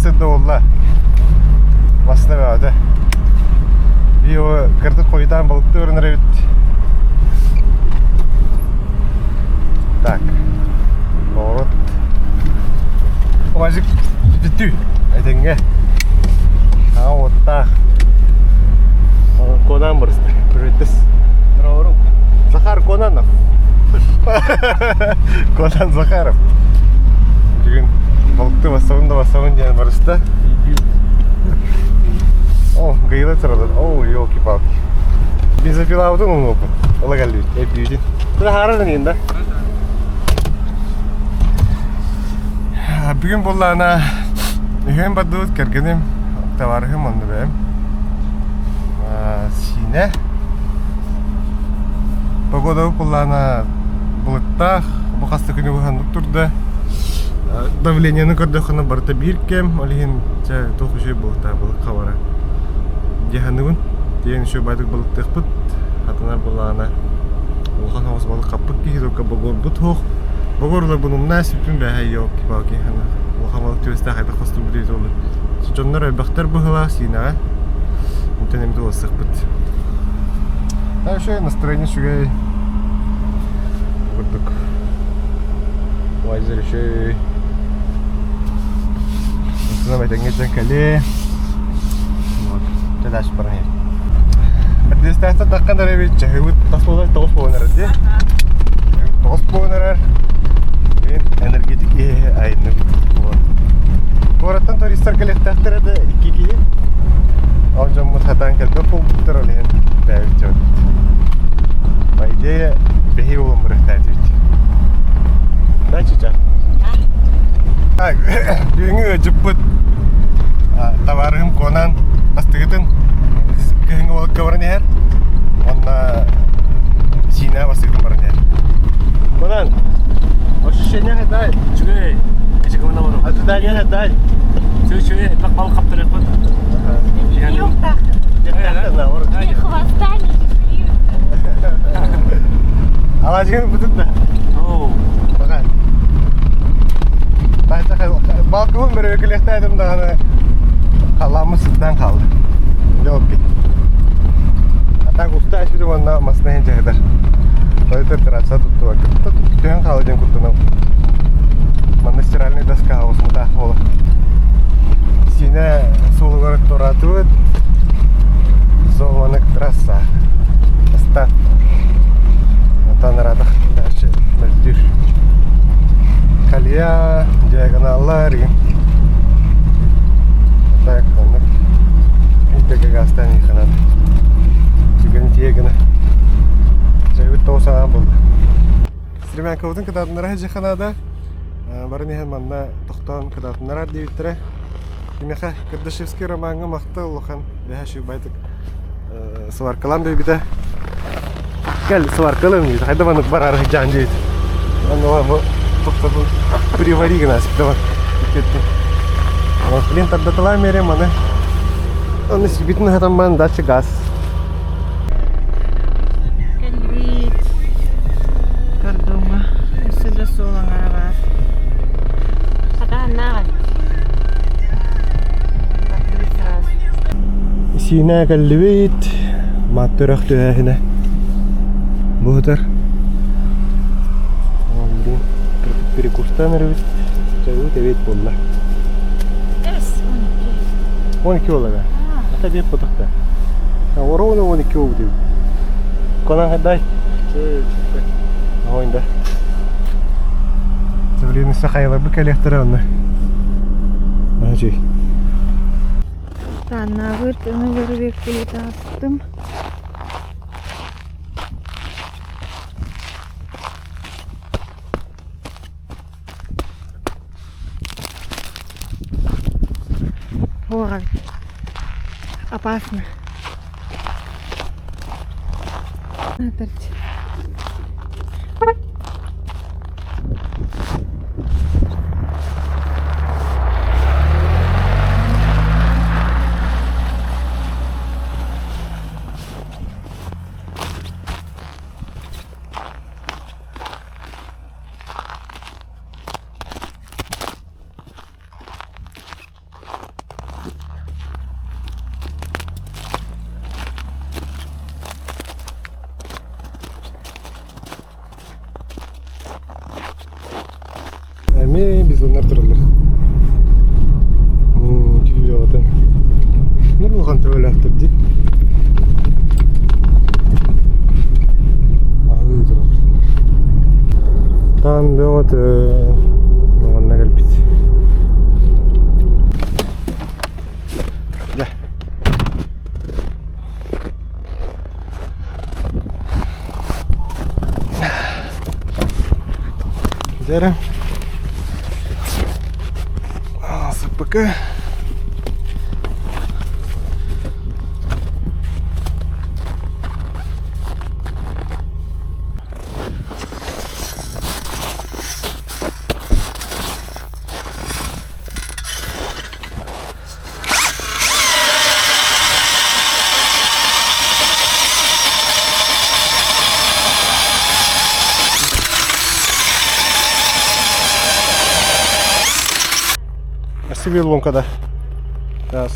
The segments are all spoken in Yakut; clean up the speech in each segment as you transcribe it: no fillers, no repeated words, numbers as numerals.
Сарсыарда буолла. Массыына бөҕөтө. Биир уо кырдык хойутаан балыктыы баран эбит. Так. Поворот. Уазик бүтү. Этэҥҥэ. Аҕа уоттаах. Конан барыста. Привет. Захар Конанов. Конан Захаров. Бүгүн балыкты бассабын да бассабын диэн барыста. О, гайла туралар. О, елки-палки. Бензопилабытын умнуппут. Ыла кэллибит. Эппиибитин. Куда хаарар да да? Бүгүн буоллаана үһүөн бардыбыт кэргэним, табаарыһым онно бэйэм. Сиинэ. Погода буоллаана былыттаах, бу хас да күнү быһаннык турда. Давлениены көрдөххүнэ барыта биир кэм, ол иһин чэ туох үчүгэй буолуохтаах былык хабара. Дьаһаныбын, диэн үчүгэй баайдык балыктыахпыт. Хатанар буоллаҕына улахан соҕус балык хаппыт киһи только богорбут суох. Богорлорбун умнаа сүппүн бэһэ елки-палки улахан балык түбэстээх хайдах хостуубут эбит ол. Дьоннор элбэхтэр быһыылаах Сиинэҕэ. Онтон эмит улассыахпыт. Так что настроение үчүгэй. Курдук. Вайзер үчүгэй. Онтон этэҥҥэ дьон кэлиэ. Вот. Дьэ дальше баран иһэр. Бэрдиэстээхтэн таххан эрэбит чаһыыбыт тас буолар тоҕус буолан эрэр дии. Тоҕус буолан эрэр. Мин энергетик иһи айынныбыт. Вот. Куораттан туристар кэлиэхтээхтэрэ да икки киһи. Ол дьоммут хатаан кэлбэт буолбуттар, ол иһин бэйэбит дьон. По идее, бэһи буолан барыахтаатыбыт. Да, чича? Так, бүгүҥҥү ыалдьыппыт табаарыһым Конан бастыгытын кыһыҥҥы балыкка баран иһэр. Уонна Сиинэ бастыгытын баран иһэр. Конан, ощущение хайдай? Үчүгэй. Эчикимин олору. Ожидание хайдай? Үчүгэй, үчүгэй. Элбэх балык хаптарыахпыт. Ни хвоста, ни чешуи. Алаадьыгын бутут да. Оу. Пока. Балкыбын бөрөкүлэхтээдим даҕаны халааммыт сытынан хаалла. Дьэ А так уста испитим уонна массыына иһин дьаһытар. Тойтор трасса туттубакка. Түһэн хаалла диэн куттанам. Манна стиральный доска осмутаах буола. Сиинэ суолугар тураатыбыт. Суол трасса. Аста. Онтон ыраатах дальше мөлтүүр. Калья, диагоналлар игин. Так, оннук. Итеге газтан иханат. Түгэн тиэ гына. Жайбыт тоҕус аҕам буолла. Стремянкабытын кытаатыннара сылдьыахха Баран иһэн манна тохтоон кытаатыннарар диэбиттэрэ. Кимиэхэ Кардашевский ромаҥҥа махтал улахан бэһэ шубайтык сваркалаан биэрбитэ. Кэл сваркалыам диэбит. Хайда маннык бараары сылдьаҕын диэбит. Онно бу тохтотун привари гына сиптэ Блин, тардаталаан биэриэм маны. Оны сирбитин аһатамман дальше газ. Кэлбит кордоҥҥо өссө да суол аҥара баар. Хатааннааҕын. Бардыбыт сразу. Сиинэ кэллибит. Мааттырах түһээһинэ. Бу сытар. Блин, перекустан эрэбит. Чайбыт эбиэт буолла. Эс, 12. 12 буолла да? Ата биэт потохта. Ровно 12 болбут эбит. Конан хайдай? Ойда. Блин, сахайларбы кэлиэхтэрэ онно. Ажый. Тааннаабыт өҥөлөрүгэр таастым. Уоҕар опасно. Сазаннар тураллар. Түүлэҕитин. Нур улахан төбөлөөхтөр дии. Аһыы турар. Таан бөҕөтө манна кэлбит. Дьэ. Дьэ Сыппыкы. Сибил луҥкада. Раз.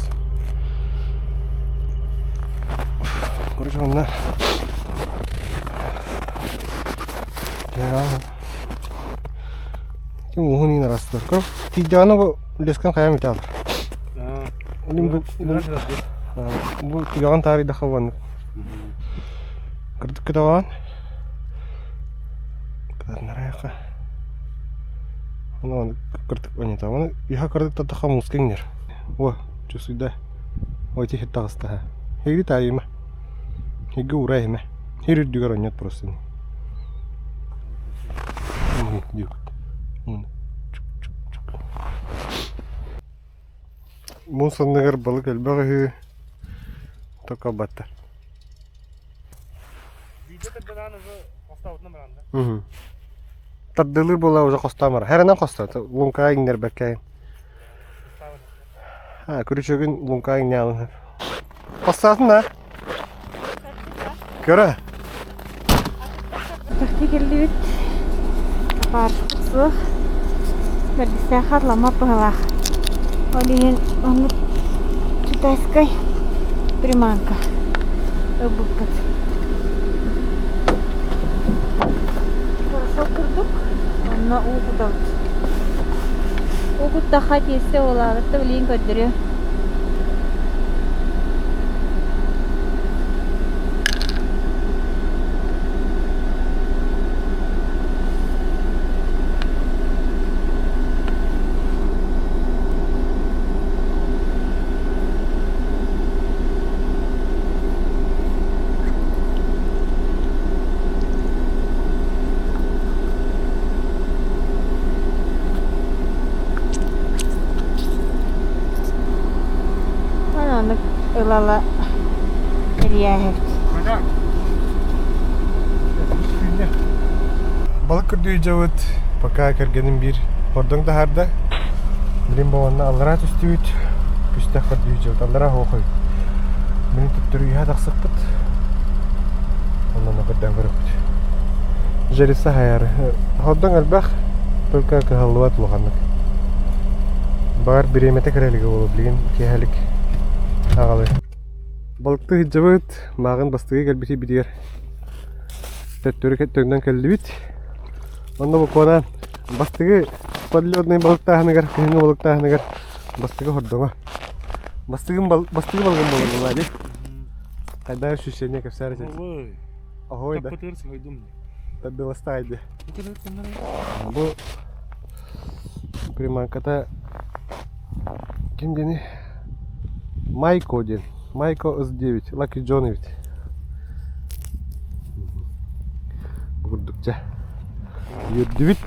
Короче, онно Ким уһун иин арастар. Тиийдэҕинэ бу лескан хайаан бүтэ Бу түгэҕин таарыйдахха уонна кырдык көтөҕөҕүн кытарнарайахха ону кырдык онньотоҕуна үһэ кырдык тардахха мууска иҥнэр о чувствуйда ой тиһир таҕыстаһа хири таайыма хиги ура иһимэ хир үрдүгэр онньот просто Муус анныгар балык элбэх үһү, токолбаттар. Тардылыыр буола уже хостоон барар. Хэрэнэн хосто, луҥкаҕа иҥнэрбэккэ. А, күрүчүөгүн луҥкаҕа иҥнэҕин. Хостоотун да? Көрө. Тахти кэллибит. Паарпыт суох. Бэрдистээх хатыламмат быһалаах. Ол иһин оннук китайскай приманка ылбыппыт. Порошок курдук. Онно уу кутабыт. Уу куттахха тиэстэ буолаабыт да билигин көрдөрүө. Оннук ыла-ыла эрийээһэбит. Балык көрдүү дьабыт, пока кэргэним биир хордоҥ таһаарда. Билин бу аллараа түстүбүт, күстэх көрдүү дьабыт, аллараа хоохой. Билин төттөрү үһэ тахсыппыт. Онон көрдөөн көрөппүт. Жереса хайар. Хордоҥ элбэх, только кыһаллыбат улаханнык. Баҕар бириэмэтэ кэрэлигэ буолуо билигин киэһэлик аҕалы. Балыкты сылдьабыт, мааҕын бастакы кэлбити битигэр төттөрү төҥнөн кэллибит. Онно буквально бастакы подледный балыктааһыныгар, кыһыҥҥы балыктааһыныгар бастакы хордоҥо. Бастыгым бастыгы балыгым буолар дии. Хайдах ощущение кэпсээр этэ? Оһой да. Тардыластаайды. Бу приманката ким диэни Майко диэн. Майко S9. Лаки Джон эбит. Бу курдук дьэ. Үөрдүбүт.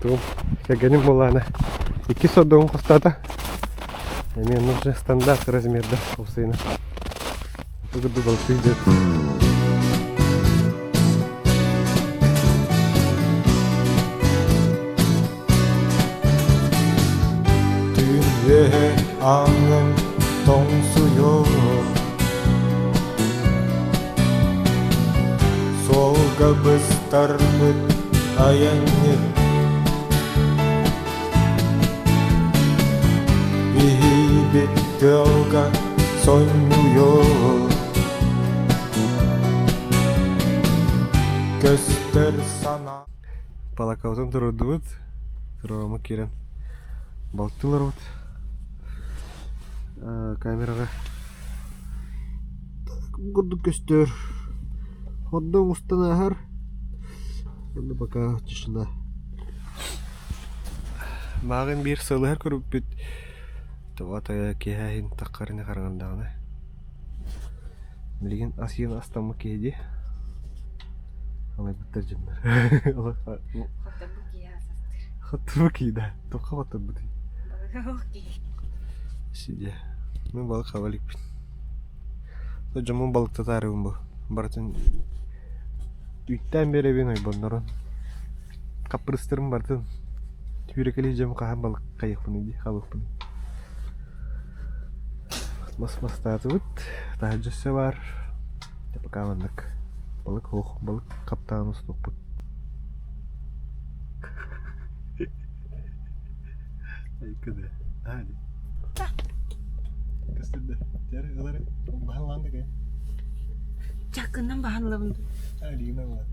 Тугум кэргэним буоллаҕына икки сордоҕун хостоото. Эмиэ оннук стандарт размерда уопсайынан. Бу курдук балыктыы Түүн үөһэ ааҥҥын тоҥсуйуо Суолга быстарбыт айанньыт Биһиибит тыалга сонньуйуо Көстөр санаа Балакабытын турурдубут. Тураҕыма киирэн балтылар вот камераҕа курдук көстөр. Хордоҥ устан ааһар. Онно пока тишина. Мааҕын биир сылыһар көрбүппүт тоҕо тайа киэһэ иһин таххарыны хараҥардаҕына. Билигин ас иһин астаммыт киһи дии. Алайбыттар дьоннор. Хотторбут киһи асастыр. Хотторбут киһи да. Туохха хотторбутуй? Балык киһи. Сидя. Мин балык хаба иликпин. Дьоммун балыктатаарыбын бу. Барытын үүттээн биэрэбин ойбоннорун. Хаппырыстарын барытын түүрэкэлии дьом хаһан балык хайыахпыный дии, хабыахпыный. Мас мастаатыбыт, таһырдьа өссө баар. Пока маннык балык суох, балык хаптаан устуохпут. Айкыды. Hadi. Көстүдэ. Тер ылары. Баһылланды кэ. Чаккынан баһыллабын. Алина ла.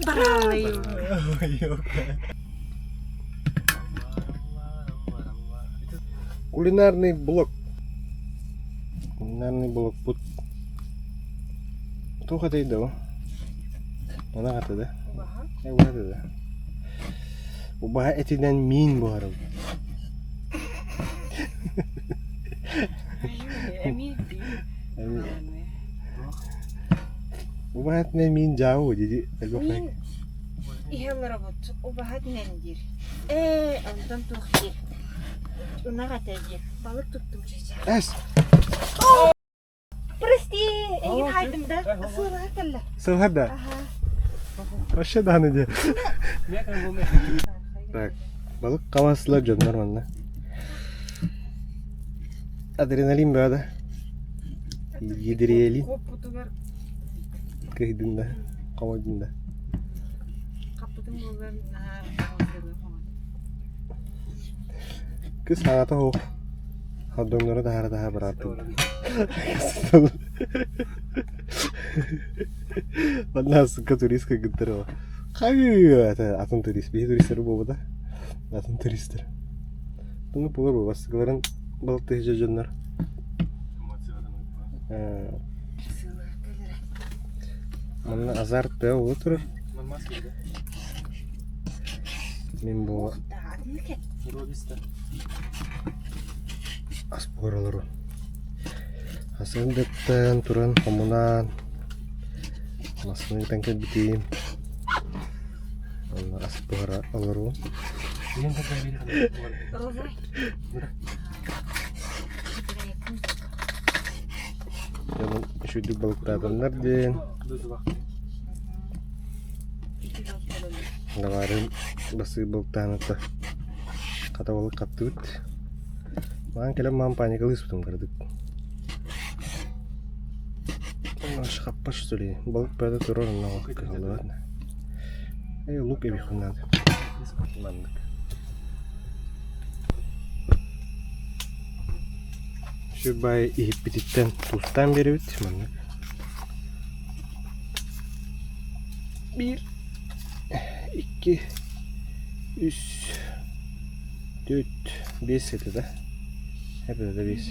Баралайым. Кулинарный блок. Кулинарный блокпут. Туох этэй да Она хата да? Убаһа да. Убаһа этинэн миин буһарым. Убаһа этинэн миин дьаабы диди Миин иһэ олоробут. Убаһа этинэн диир. Ээ, онтон туох диир. Ынах этэ диир. Балык туттум чыча. Эс! Прости, эйигин хаайдым да. Сылаһар кэллэ. Сылһар да? Вообще даҕаны диэ. Так, балык хаваслар дьоннор манна. Адреналин бөҕө да. Гидриэлин. Кыһыйдын да, хомойдун да. Хаппытым буоллар наһаа Кыс саҥата суох. Хордоҥнору таһара-таһа бырааттым. Манна сука турист кыргыттар ол. Хайыы атын турист, биһи туристары буолбута. Атын туристар. Туну булар бу бастакыларын балыктыһы дьоннор. Манна азарт тыа уолу турар. Мин бу ас буһаралару Асыындаттан туран хомунаан массыына ыытан кэлбитим. Онно ас буһара олоруом. Дьонум үчүгдүк балыктаатыннар диэн Даварым басыы балыктаан ата хата балык хаттыбыт. Маан кэлэн маан паникалыы сыппытым кыратык. Хаппаш что ли? Балык бөҕө турар онно кыһаллыбат. Эй, лук эбиэххин наада. Маннык. Сүр иһиппититтэн туустаан биэрэбит маннык. Биир, икки, үс, түөрт, биэс этэ да. Эбэтэ да биэс.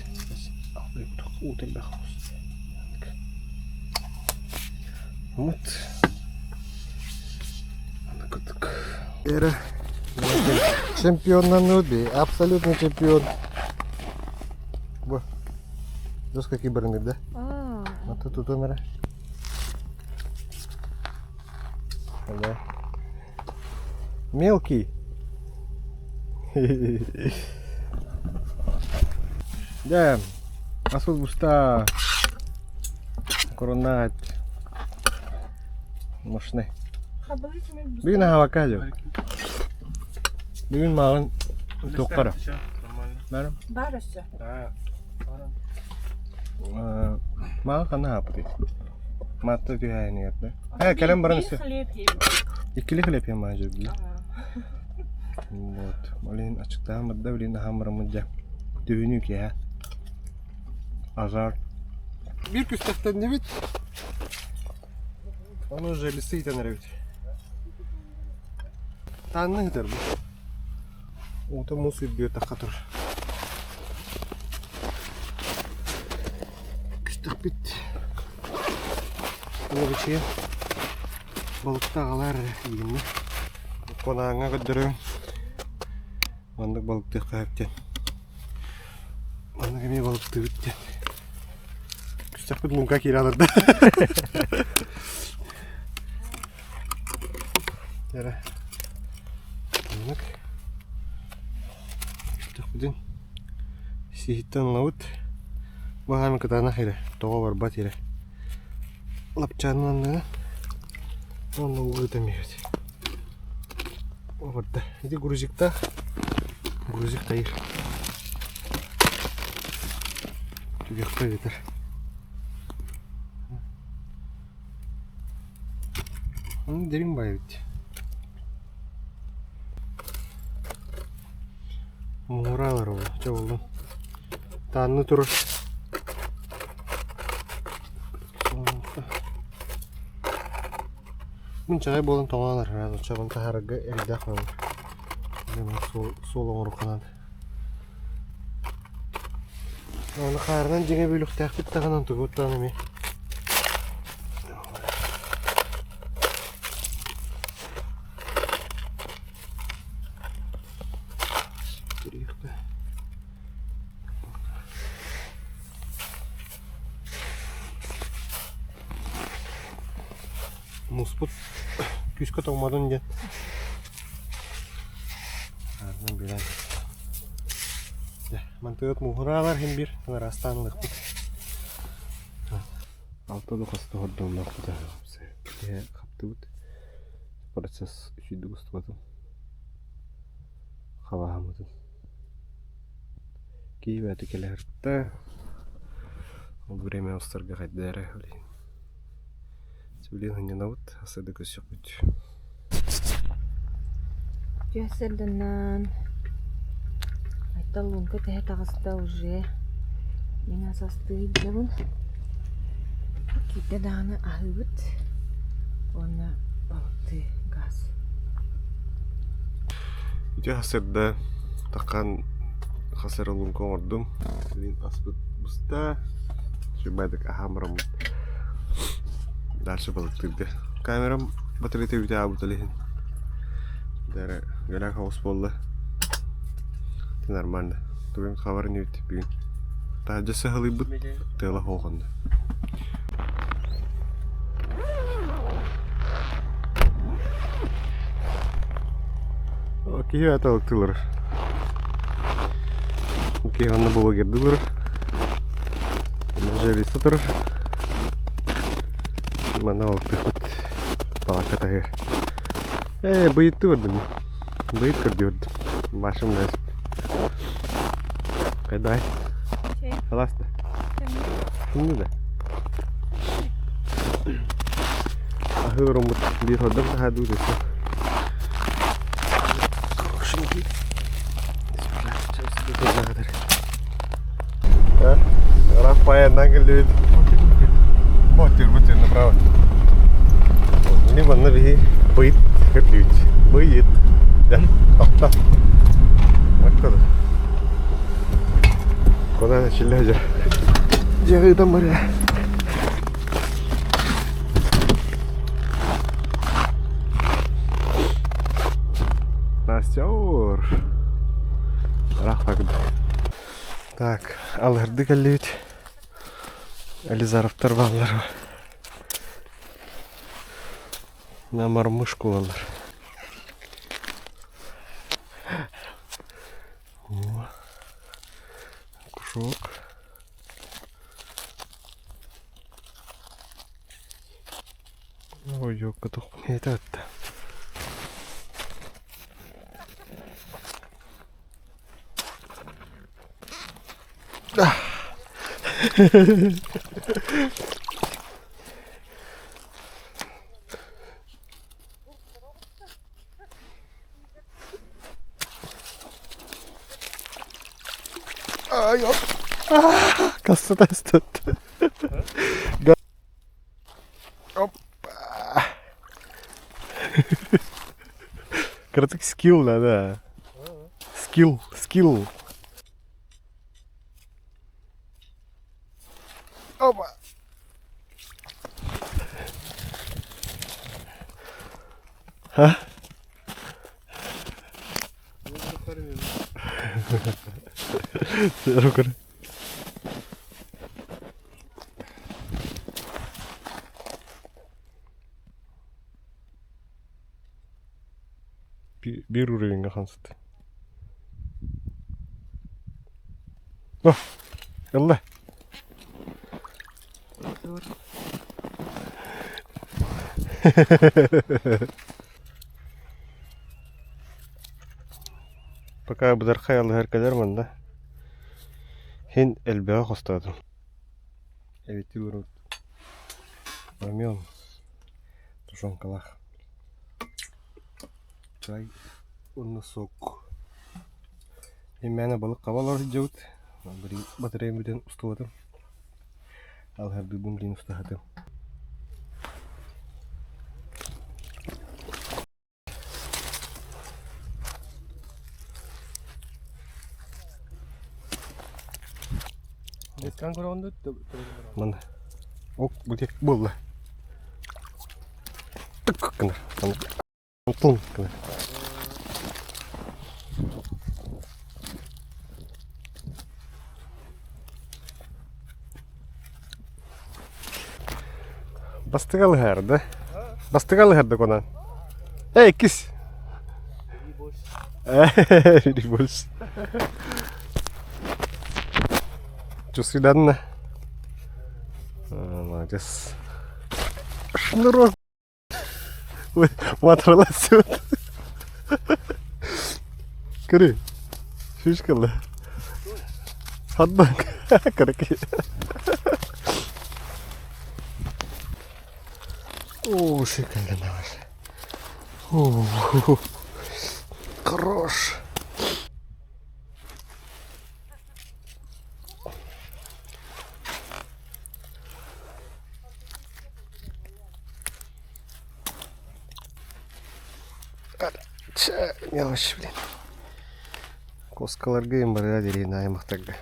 Уу элбэх Вот. Эра чемпионнаныы абсолютный чемпион. Бу. Дос какие барынгыр да? Аты тутан эрэ. Да. Мелкий. Да, асыл буста коронат мощный. Бүгүн аһабакка дьо. Бүгүн мааҕын туохпара. Баар. Бар өссө. Мааҕын ханна аһааппытый? Маатта түһээһинигэр да. Ээ, кэлэн баран өссө. Иккили хлеб иһэн маажа били. Вот. Блин, ачыктаан барда, блин, аһаан бараммыт дьэ. Түһүнүү киэһэ. Азарт. Биир күстэхтэннибит. Ону уже лисы итэн эрэбит. Таанны ыытар бу. Уута муус үрдүгэр тахха турар. Күстэхпит Олоручуйа балыкта аҕалаар эрэ иигиннэ. Кунааҥҥа көрдөрөбүн. Маннык балыктыахха сөп диэн. Маннык эмиэ балыктыыбыт диэн. Күстэхпит муҥка киирэ олордо. Эрэ. Маннык. Күстэхпитин сиһиттэн ылабыт. Бу хаамы кытаанах эрэ, тоҕо барбат эрэ. Лапчаанын анныгар уонна уу ыытан биэрэбит. Барда. Ити грузиктаах. Грузик тайыр. Түгэххэ ыытар. Дириҥ баайбыт. Муҥураалар ол, чэ буоллун. Таанны турар. Мин чаҕай буолан тоҥоон арыраан оччоҕун таһаарарга эрдээх буолар. Суол, суол оҥорукканан. Аны хаарынан дьиҥэ бүлүхтээхпит даҕаны тугуттан эмиэ. Муспут күүскэ тоҥмотун диэн аарынан билэн дьэ мантыгыт мууһураалар иһин биир ыраастаан ылыахпыт алта да хос тоһордоҥноохпут хаптыбыт процесс үчүйдүк устубатым хабааһыммытын Киһи бэйэтэ кэлэ Ол время устарга хайда эрэ билигин. Билигин сынньанабыт, сырдык көрсүөхпүт. Дьэ сырдыннан Айтал луҥка тэһэ таҕыста уже. Мин ас астыы сылдьабын. Киирдэ даҕаны аһыыбыт уонна балыктыы газ. Ити сарсыарда таххан хас эрэ луҥка оҥордум. Билигин аспыт буста. Сүрбаайдык аһаан бараммыт. Дальше балыктыырга. Камерам батарейта бүтэ аабыт ол иһин. Дары гөлөк хаус буолла. Нормально. Бүгүн хабар инибит бүгүн. Таһырдьа сыһалыйбыт тыала хоохонно. Киһи аталыктыылар. Киһи онно блогердыылар. Жерлиста турар. Манна балыктыахпыт. Палатка таһыгар. Ээ, быйытты көрдүм. Быйыт көрдүбүт. Башым да Кайдай. Халаста. Кимни да? Аһыы ороммут биир хордом таһаадуу десэ. Ыраах кэллибит. Ботир, ботир, направо. Мин манна биһи быйыт көрдүбүт. Быйыт. Да, тохто. Баккада. Куда начали же? Дьиэҕэ ыытан барыа. Настя ор. Ыраах Так, алырды кэллибит. Элизаровтар бааллар. На мормышку баллар. О, кушок. Ой, ёкка это Ай, оп. Касса тастат. Опа. Кыратык скилл да, да. Скилл, скилл. Опа! А? Биир уровеньга хансыт. Ну, ылла. Пока быдархай алыһар кэлэр манна. Хин элбэҕи хостоотум. Эбити урут рамен тушенкалаах. Чай уонна сок. Имээнэ балык хаба олорор сылдьабыт. Батареям бүтэн устубатым. Алыһардыырбын билигин устаһатым. Манна ок бу буолла. Тык гынар. Тыл гынар. Бастыга алыһар да? Бастыга алыһар да конан. Эй, кис. Бери больше. Чувствуй Молодец. Шнурок. Матыралас Көрү. Шишкалла. Хатбак. Көрөкей. О, шикарно О, хорош. Мелочь, блин. Коскаларга барыга дириин аймахтарга.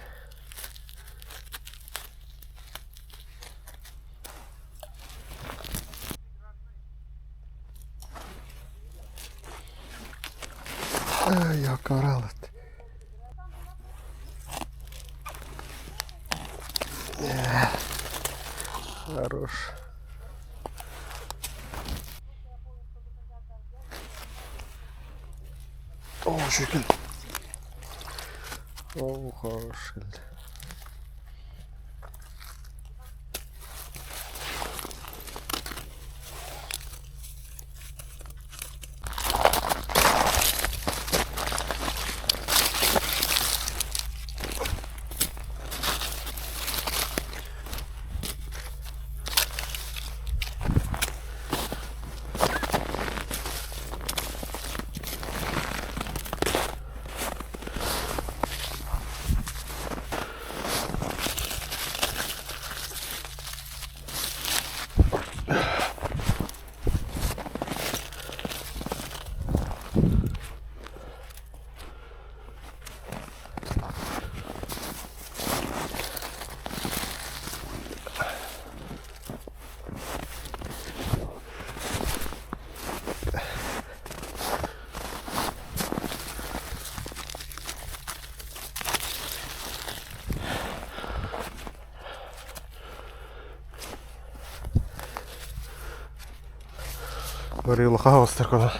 Ай, окоралат. Хорош. О, шүкүл. О, хорош. Барыылаха оҕустар кона.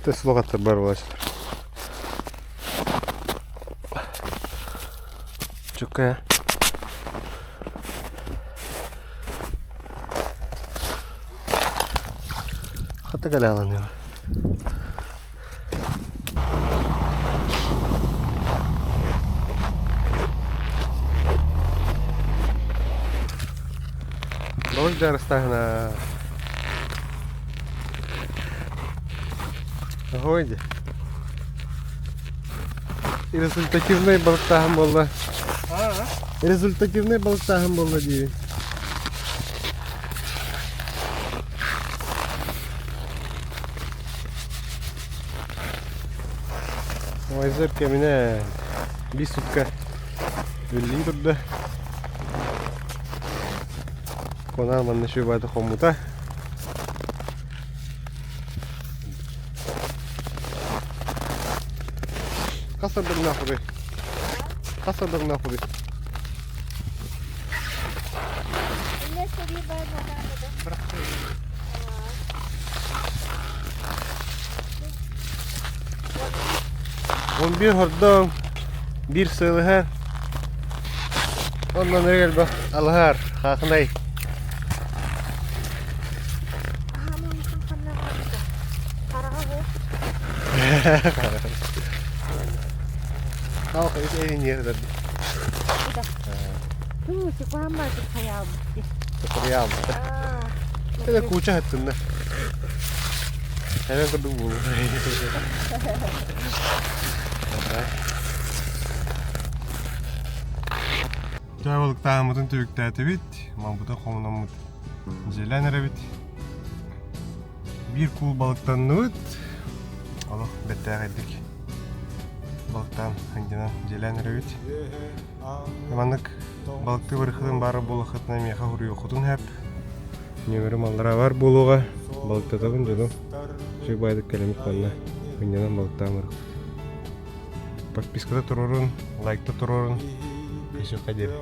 Төс лоҕаттар бар буолаччылар. Чукка. Хата кэлэҕин Балык дьарыстааһына Оһой дии. Результативнай балыктааһын буолла. Результативнай балыктааһын буолла диибин. Майзар кэминэ биир сутка үлэлии турда. Куонаа манна шөбаата хоммута. Хас ордугнаахпытый? Хас ордугнаахпытый? 11 хордоҥ, биир сыалыһар, оннон элбэх алыһар, хаахынай. Это куча хаттынна. Hemen курдук буолу. Чай балыктааммытын түбүктээтибит, малбытын хомунаммыт дьиэлээн эрэбит. Биир куул балыктанныбыт. Олох бэртээхэйдик балыктаан сылдьан дьиэлээн эрэбит. Маннык балыктыы барыхытын баара буоллаххытына миэхэ суруйуоххутун сөп. Нүөмэрим аллараа баар буолуоҕа. Балыктатабын дьонум. Үчүгэй баайдык кэлэммит манна сынньанан балыктаан барыахпыт. Подписката туруорун, лайкта туруорун. Көрсүөххэ диэри.